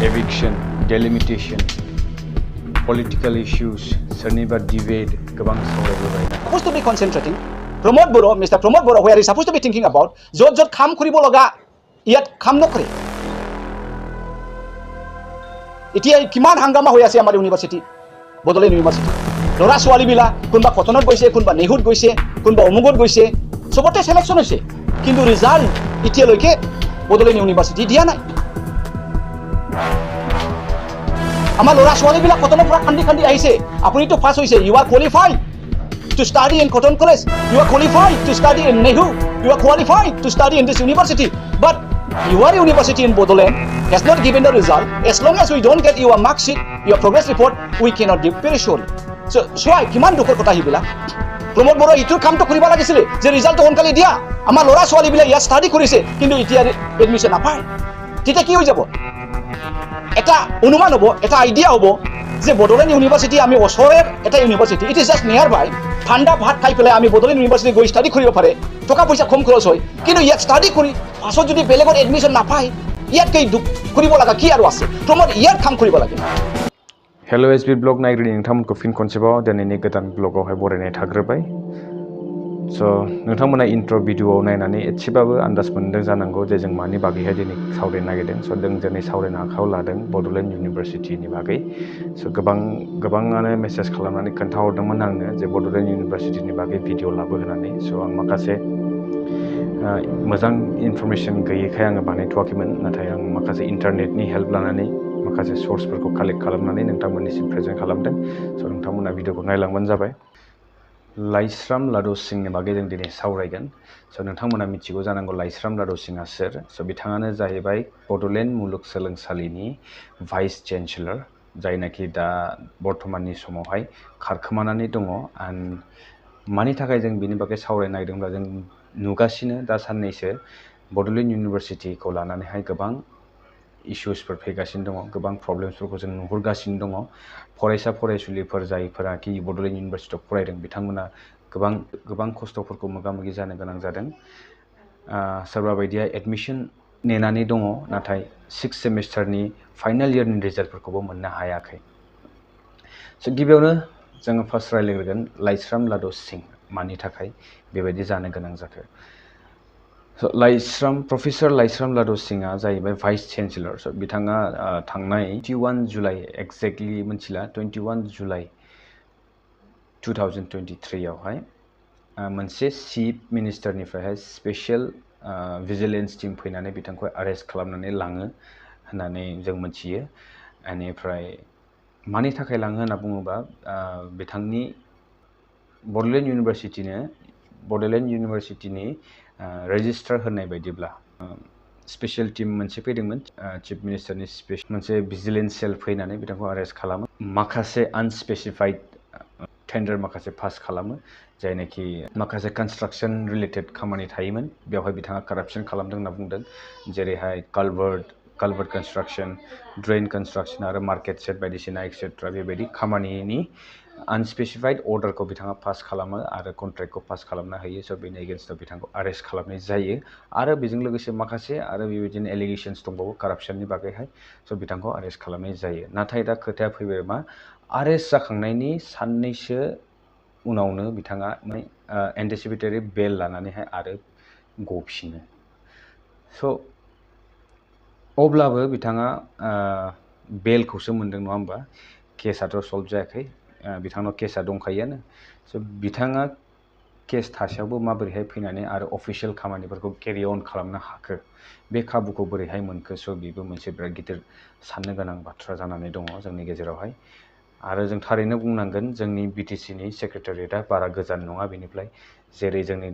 eviction, delimitation, political issues, sourniba debate, gabang sauraibabai. Supposed to be concentrating. Promote Boro, Mr. Promote Boro, where he's supposed to be thinking about, jot kham khuribo loga, yet kham nokre. Itia kiman hangama hoy ase amar university, Bodoland University. Lora swali bila, kunba kotonot goise, kunba nehut goise, kunba omugot goise, sobote selection hoise. Kintu result itia loike Bodoland University dia nai. Amar lora swali bila kotonot pura khandi ahise. Apuni to pass hoise, you are qualified to study in Cotton College, you are qualified to study in Nehru, you are qualified to study in this university. But your university in Bodoland has not given the result. As long as we don't get your mark sheet, your progress report, we cannot give very surely. So, why? Kiman dukhor kotha hibila. Promote Boro itur kam to kuriba lagisile. Je result to onkali dia. Amar lora swali bila ya study korise, kintu itia admission napai. Tite ki hoi jabo? Eta onuman hobo, eta idea hobo. যে Bodoland University আমি ওচৰৰ এটা university it is just near by ঠাণ্ডা ভাত খাই পেলাই আমি Bodoland University গৈ ষ্টাডি কৰিব পাৰে টকা পইচা কম খৰচ হয় কিন্তু ইয়াত ষ্টাডি কৰি পাছত যদি বেলেগত এডমিশ্যন নাপায় ইয়াত কি কৰিব লগা কি আৰু আছে প্ৰমোট ইয়াত কাম কৰিব লাগে हेलो एसबी ब्लग नायग्रिनि नोंथांमोनखौ फिन खनसेबाव दिनैनि गोदान ब्लगावहाय बरायनाय थाग्रोबाय स' नोंथांमोना इन्ट्र' भिडिअ'आव नायनानै एसेबाबो आन्दाज मोनदों जानांगौ जे जों मानि बागैहाय दिनै सावरायनो नागिरदों स' जों दिनै सावरायनो आखायाव लादों बड'लेण्ड इउनिभारसिटिनि बागै स' गोबाङानो मेसेज खालामनानै खोन्थाहरदोंमोन आंनो जे बड'लेण्ड इउनिभारसिटिनि बागै भिडिअ' लाबो होननानै स' आं माखासे मोजां इनफरमेसन गैयैखाय आङो बानायथ'वाखैमोन नाथाय आं माखासे इन्टारनेटनि हेल्प लानानै माखासे सोर्सफोरखौ कालेक्ट खालामनानै नोंथांमोननिसिम प्रेजेन्ट खालामदों स' नोंथांमोना भिडिअ'खौ नायलांबानो जाबाय लाइश्राम लादु सिंहनि बागै जों दिनै सावरायगोन स' नोंथांमोना मिथिगौ जानांगौ लाइश्राम लादु सिंहआ सोर स' बिथाङानो जाहैबाय बड'लेण्ड मुलुगसोलोंसालिनि भाइस चेन्सेलर जायनाखि दा बर्थमाननि समावहाय खारखोमानानै दङ एन्ड मानि थाखाय जों बिनि बागै सावरायनो नागिरदोंब्ला जों नुगासिनो दा साननैसो बड'लेण्ड इउनिभारसिटिखौ लानानैहाय गोबां इश्यूसफोर फैगासिनो दङ गोबां प्रब्लेम्सफोरखौ जों नुहुरगासिनो दङ फरायसा फरायसुलिफोर जायफोराखि बड'लेण्ड इउनिभारसिटियाव फरायदों बिथांमोना गोबां खस्थ'फोरखौ मोगा मोगि जानो गोनां जादों सोरबा बायदिया एडमिसन नेनानै दङ नाथाय 6 सेमिस्टारनि फाइनाल इयारनि रिजाल्टफोरखौबो मोननो हायाखै स' गिबियावनो जोङो फार्स्ट रायज्लायग्रोगोन लाइश्राम लादु सिंह मानि थाखाय बेबायदि जानो गोनां जाखो प्रफेसर लाइश्राम लादु सिंहआ जाहैबाय भाइस चेन्सेलर स' बिथाङा थांनाय 21 जुलाइ एक्जेक्टलि मिथिला 21 जुलाइ 2023 आवहाय मोनसे चिफ मिनिस्टारनिफ्रायहाय स्पेशल भिजिलेन्स टीम फैनानै बिथांखौ अरेस्ट खालामनानै लाङो होननानै जों मिथियो बेनिफ्राय मानि थाखाय लाङो होनना बुङोबा बिथांनि बड'लेण्ड इउनिभारसिटिनि रेजिस्ट्रार होननाय बायदिब्ला स्पेशल टीम मोनसे फैदोंमोन चिफ मिनिस्टारनि मोनसे भिजिलेन्स सेल फैनानै बिथांखौ अरेस्ट खालामो माखासे आनस्पेसिफाइड टेन्डार माखासे पास खालामो जायनाखि माखासे कन्स्ट्राक्शन रिलेटेड खामानि थायोमोन बेवहाय बिथाङा कारापसन खालामदों होनना बुंदों जेरैहाय कालभार्ट कन्स्ट्राक्शन ड्रेन कन्स्ट्राक्शन आरो मार्केट सेट बायदिसिना एक्सेट्रा बेबायदि खामानिनि आनस्पेसिफाइड अर्डारखौ बिथाङा पास खालामो आरो कन्ट्रेक्टखौ पास खालामना होयो स' बेनि एगेन्स्टआव बिथांखौ अरेस्ट खालामनाय जायो आरो बेजों लोगोसे माखासे आरो बेबायदिनो एलिगेशन्स दंबावो कारापसननि बागैहाय स' बिथांखौ अरेस्ट खालामनाय जायो नाथाय दा खोथाया फैबाय मा अरेस्ट जाखांनायनि साननैसो उनावनो बिथाङा एन्टिसिपेटरि बेल लानानैहाय आरो गफिनो स' अब्लाबो बिथाङा बेलखौसो मोनदों नङा होमबा केसआथ' सल्भ जायाखै बिथांनाव केसआ दंखायोआनो स' बिथाङा केस थासेयावबो माबोरैहाय फैनानै आरो अफिसियेल खामानिफोरखौ केरि अन खालामनो हाखो बे खाबुखौ बोरैहाय मोनखो स' बेबो मोनसे बिराद गिदिर साननो गोनां बाथ्रा जानानै दङ जोंनि गेजेरावहाय आरो जों थारैनो बुंनांगोन जोंनि बिटिसिनि सेक्रेटारियेटआ बारा गोजान नङा बेनिफ्राय जेरै जोंनि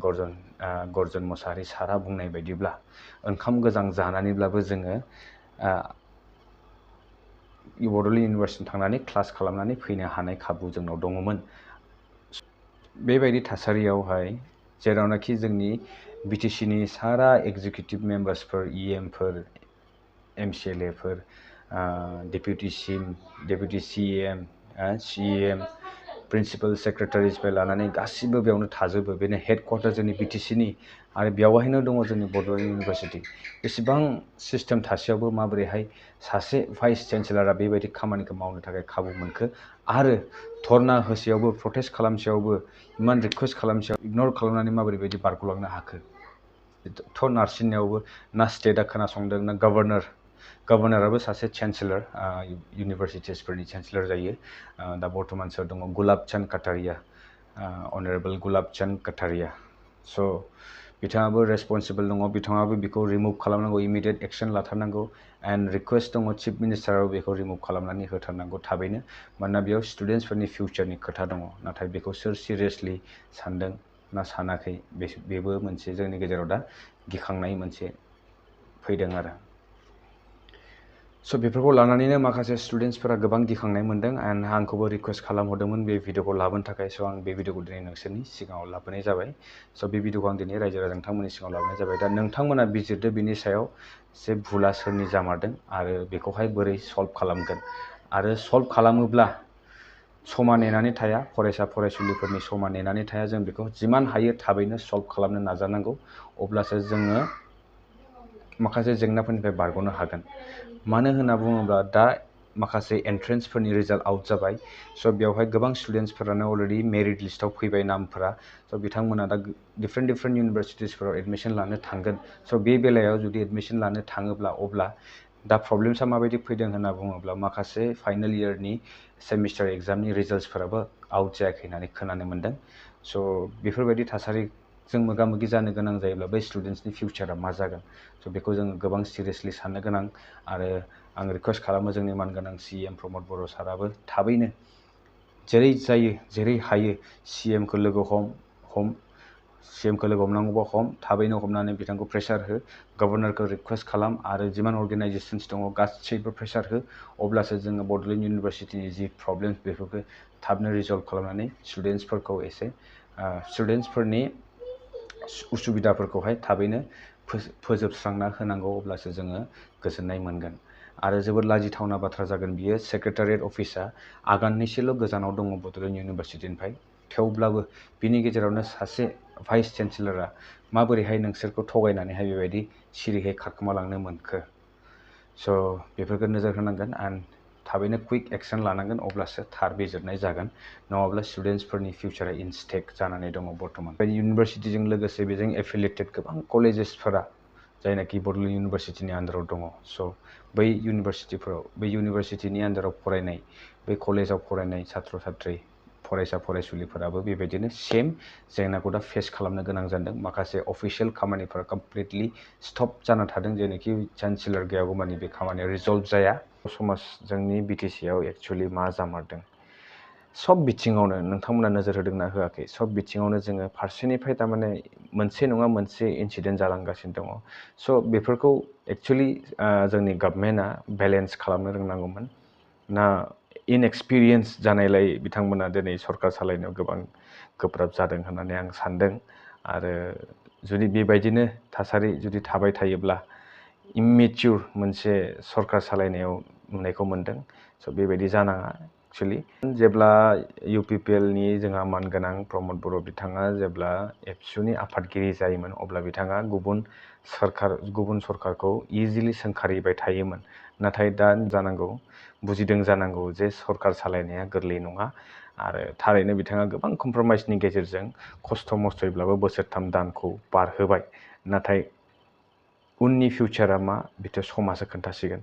गर्जन मुसाहारि सारा बुंनाय बायदिब्ला ओंखाम गोजां जानानैब्लाबो जोङो बड'लेण्ड इउनिभारसिटियाव थांनानै क्लास खालामनानै फैनो हानाय खाबु जोंनाव दङमोन बेबायदि थासारियावहाय जेरावनाखि जोंनि बिटिसिनि सारा एक्जिकिउटिभ मेम्बार्सफोर इएमफोर एमसिएलएफोर डेपुटि सिएम सिएम प्रिन्सिपाल सेक्रेटारिसनिफ्राय लानानै गासिबो बेयावनो थाजोबो बेनो हेडक्वार्टार जोंनि बिटिसिनि आरो बेवहायनो दङ जोंनि बड'लेण्ड इउनिभारसिटि बेसेबां सिस्टेम थासेयावबो माबोरैहाय सासे भाइस चेन्सेलरा बेबायदि खामानिखौ मावनो थाखाय खाबु मोनखो आरो धरना होसेयावबो प्रटेस्ट खालामसेयावबो इमान रिकुवेस्ट खालामसेयाव इगनर खालामनानै माबोरै बायदि बारग'लांनो हाखो थ' नारसिननायावबो ना स्टेटआ खोनासंदों ना गभर्नराबो सासे चेन्सेलर इउनिभारसिटिसफोरनि चेन्सेलर जायो दा बर्थमान सोर दङ गुलाब चन्द काटारिया अनारेबल गुलाब चन्द काटारिया स' बिथाङाबो रेसपन्सिबल दङ बिथाङाबो बेखौ रिमुभ खालामनांगौ इमिडियेट एक्सन लाथारनांगौ एन्ड रिकुवेस्ट दङ चिफ मिनिस्टाराबो बेखौ रिमुभ खालामनानै होथारनांगौ थाबैनो मानोना बेयाव स्टुडेन्टसफोरनि फिउचारनि खोथा दङ नाथाय बेखौ सोर सिरियासलि सानदों ना सानाखै बेबो मोनसे जोंनि गेजेराव दा गिखांनाय मोनसे फैदों आरो स' बेफोरखौ लानानैनो माखासे स्टुडेन्टसफोरा गोबां गिखांनाय मोनदों एन्ड आंखौबो रिकुवेस्ट खालामहरदोंमोन बे भिडिअखौ लाबोनो थाखाय स' आं बे भिडिअखौ दिनै नोंसोरनि सिगाङाव लाबोनाय जाबाय स' बे भिडिअखौ आं दिनै रायजो राजा नोंथांमोननि सिगाङाव लाबोनाय जाबाय दा नोंथांमोना बिजिरदो बिनि सायाव जे भुला सोरनि जामारदों आरो बेखौहाय बोरै सल्भ खालामगोन आरो सल्भ खालामोब्ला समा नेनानै थाया फरायसा फरायसुलिफोरनि समा नेनानै थाया जों बेखौ जिमान हायो थाबैनो सल्भ खालामनो नाजानांगौ अब्लासो जोङो माखासे जेंनाफोरनिफ्राय बारग'नो हागोन मानो होनना बुङोब्ला दा माखासे एन्ट्रेन्सफोरनि रिजाल्ट आउट जाबाय स' बेवहाय गोबां स्टुडेन्टसफोरानो अलरेडि मेरिट लिस्टआव फैबाय नामफोरा स' बिथांमोना दा डिफारेन्ट इउनिभारसिटिसफोराव एडमिसन लानो थांगोन स' बे बेलायाव जुदि एडमिसन लानो थाङोब्ला अब्ला दा प्रब्लेम्सआ माबायदि फैदों होनना बुङोब्ला माखासे फाइनाल इयारनि सेमिस्टार एग्जामनि रिजाल्टसफोराबो आउट जायाखै होननानै खोनानो मोन्दों स' बेफोरबायदि थासारिजों मोगा मोगि जानो गोनां जायोब्ला बै स्टुडेन्टसनि फिउचारा मा जागोन स' बेखौ जोङो गोबां सिरियासलि साननो गोनां आरो आं रिकुवेस्ट खालामो जोंनि मानगोनां CM प्रमद बर' साराबो थाबैनो जेरै जायो जेरै हायो CMखौ लोगो हमनांगौबा थाबैनो हमनानै बिथांखौ प्रेसार हो गभर्नरखौ रिकुवेस्ट खालाम आरो जिमान अर्गेनाइजेसन्स दङ गासैबो प्रेसार हो अब्लासो जोङो बड'लेण्ड इउनिभारसिटिनि जि प्रब्लेम्स बेफोरखौ थाबनो रिजल्भ खालामनानै स्टुडेन्टसफोरखौ एसे स्टुडेन्टसफोरनि उसुबिदाफोरखौहाय थाबैनो फोजोबस्रांना होनांगौ अब्लासो जोङो गोजोननाय मोनगोन आरो जोबोद लाजिथावना बाथ्रा जागोन बियो सेक्रेटारियेट अफिसा आगाननैसोल' गोजानाव दङ बड'लेण्ड इउनिभारसिटिनिफ्राय थेवब्लाबो बिनि गेजेरावनो सासे भाइस चेन्सेलरा माबोरैहाय नोंसोरखौ थगायनानैहाय बेबायदि सिरिहै खारखोमालांनो मोनखो स' बेफोरखौ नोजोर होनांगोन एन्ड थाबैनो कुइक एक्सन लानांगोन अब्लासो थार बिजिरनाय जागोन नङाब्ला स्टुडेन्टसफोरनि फिउचारा इनस्टेक जानानै दङ बर्थमान इउनिभारसिटिजों लोगोसे बेजों एफिलिएटेड गोबां कलेजेसफोरा जायनाखि बड'लेण्ड इउनिभारसिटिनि आन्दाराव दङ स' बै इउनिभारसिटिनि आन्दाराव फरायनाय बै कलेजाव फरायनाय छात्र छात्री फरायसा फरायसुलिफोराबो बेबायदिनो सेम जेंनाखौ दा फेस खालामनो गोनां जादों माखासे अफिसियेल खामानिफोरा कमप्लिटलि स्टप जाना थादों जेनोखि चेन्सेलर गैयागौमानि बे खामानिया रिजल्भ जाया समाज जोंनि बिटिसिआव एक्चुअलि मा जामारदों सब बिथिङावनो नोंथांमोना नोजोर होदोंना होआखै सब बिथिङावनो जोङो फारसेनिफ्राय थारमाने मोनसे नङा मोनसे इनसिडेन्ट जालांगासिनो दङ स' बेफोरखौ एक्चुअलि जोंनि गभर्नमेन्टआ बेलेन्स खालामनो रोंनांगौमोन ना इनएक्सपिरियेन्स जानायलाय बिथांमोना दिनै सरकार सालायनायाव गोबां गोब्राब जादों होननानै आं सानदों आरो जुदि बेबायदिनो थासारि जुदि थाबाय थायोब्ला इमेच्युर मोनसे सरकार सालायनायाव नुनायखौ मोनदों स' बेबायदि जानाङा एक्चुअलि जेब्ला UPPLनि जोंहा मानगोनां प्रमद बर' बिथाङा जेब्ला एबसुनि आफादगिरि जायोमोन अब्ला बिथाङा गुबुन सरकारखौ इजिलि सोंखारिबाय थायोमोन नाथाय दा बुजिदों जानांगौ जे सरकार सालायनाया गोरलै नङा आरो थारैनो बिथाङा गोबां कमप्रमाइसनि गेजेरजों खस्थ' मस्थ'यैब्लाबो बोसोरथाम दानखौ बारहोबाय नाथाय उननि फिउचारा मा बेथ' समासो खोन्थासिगोन